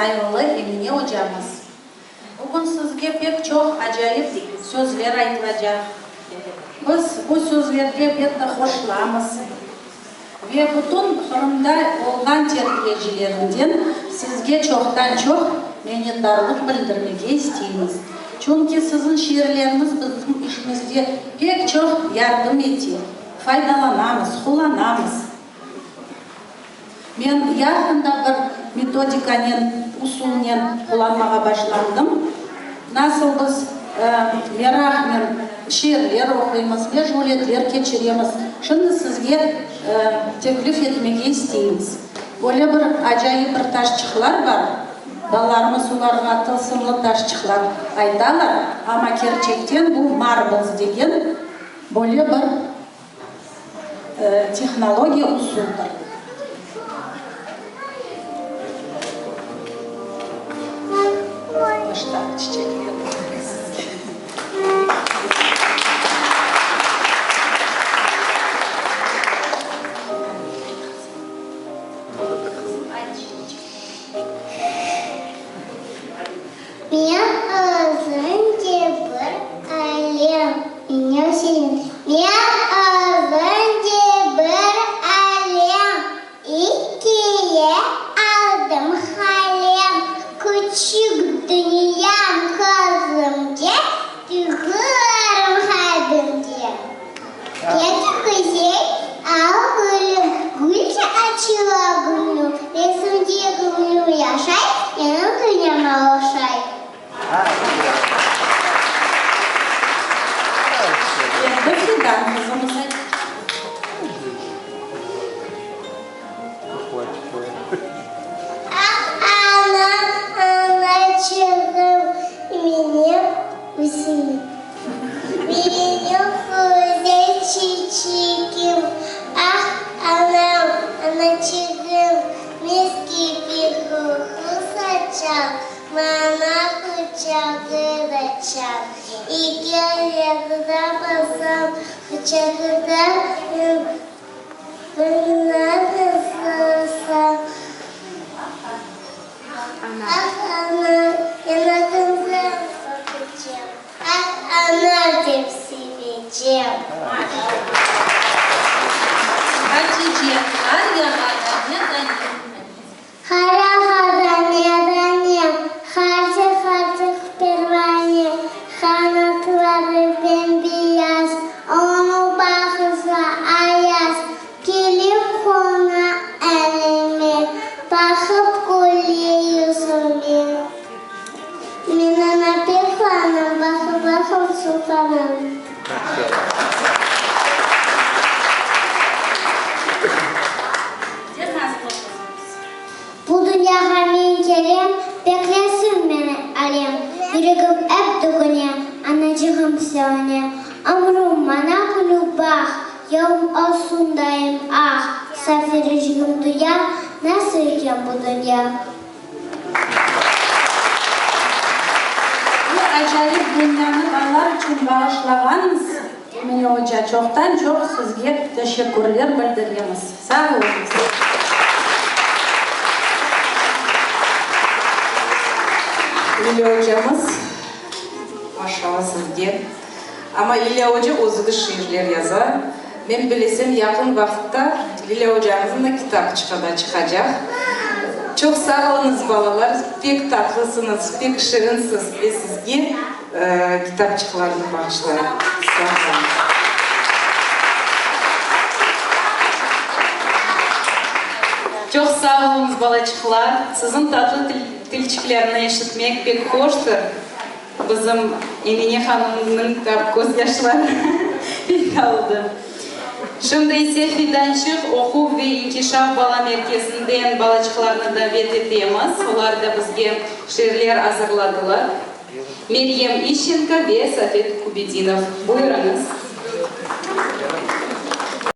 Sayğılı Emine ocamız! Bugün sizge pek çoq acayip sözler aytılacaq. Biz bu sözlerge pek de hoşlamız ve bütün Qırımda olğan terbiyecilerinden sizge çoqtan-çoq minnetdarlıq bildirmege isteymiz. Çünki siziñ şiirleriñiz bizim işimizde pek çoq yardım ete, faydalanamız, qullanamız. Men yaqında bir metodikanen, usulnen qullanmağa başlandım. Nasıl biz meraqnen şiirler oquymız, meşğuliyetler keçiremiz, şimdi sizge teklif etmege isteymiz. Böyle bir acayip bir taşçıqlar bar, balalarımız olarğa tılsımlı taşçıqlar aytalar, amma kerçekten bu marbles degen böyle bir Tehnologiya usuldır. Men özümce bir alem, Men özümce bir alem, İkiye aldım qalem, Küçük dünyam közümce, Duyğularım qalbimde. Pek güzel, al gülüm, Gülce açıla gönlüm, Resimde göñlüm yaşay, Menim dünyama oşay. Endi Fidan qızımız. Ah, anam, anaçığım, menim güzelim. Menim güzel çiçegim, Ah, anam, anaçığım, Mis kibi qoqu saçañ, Maña quçağıñda çal. Eki ayağına basam, Quçağıñda nasılsam. Ah, anam, yanağıñdan öpecem, Ah, anam dep sevecem. Hatice, qar yağa dane-dane. Qar yağa dane-dane, Harcıq-harcıq pervane, Qanatları bem-beyaz, Onıñ bağısı ayaz. Kelip qona elime, Baqıp küle yüzüme. Men oña pek quvanam, Baqıp-baqıp sultanam. Bu dünyağa men kelem, Beklesin meni alem. Yüregim ep tügüne, Anacığım sevine. Ömrüm maña külüp baq, Yolum olsun daim aq. Saf yüreçigim duya, Nasıl eken bu dünya. Bu acayip dünyanı balalar içün bağışlağanıñız, Emine oca, çoqtan-çoq sizge teşekkürler bildiremiz. Sağ oluñız. Lilâ ocamız, maşallah sizge. Amma Lilâ oca özü de şiirler yaza. Men bilesem, yaqın vaqıtta Lilâ ocañıznıñ da kitapçığı da çıqacaq. Çoq sağ oluñız, balalar, pek tatlısıñız, pek şirinsiz ve sizge kitapçıqlarnı bağışlayım. Sağ oluñız. Çoq sağ oluñız, balaçıqlar. Siziñ tatlı tilçiklerni eşitmek pek hoştır. Bizim Emine hanımnıñ da közyaşları peyda oldı. Şimdi ise Fidançıq oquv ve inkişaf bala merkezinden balaçıqlarnı davet etemiz. Olar da bizge şiirler azırladılar. Meryem İşçenko ve Safet Kubedinov. Buyurıñız.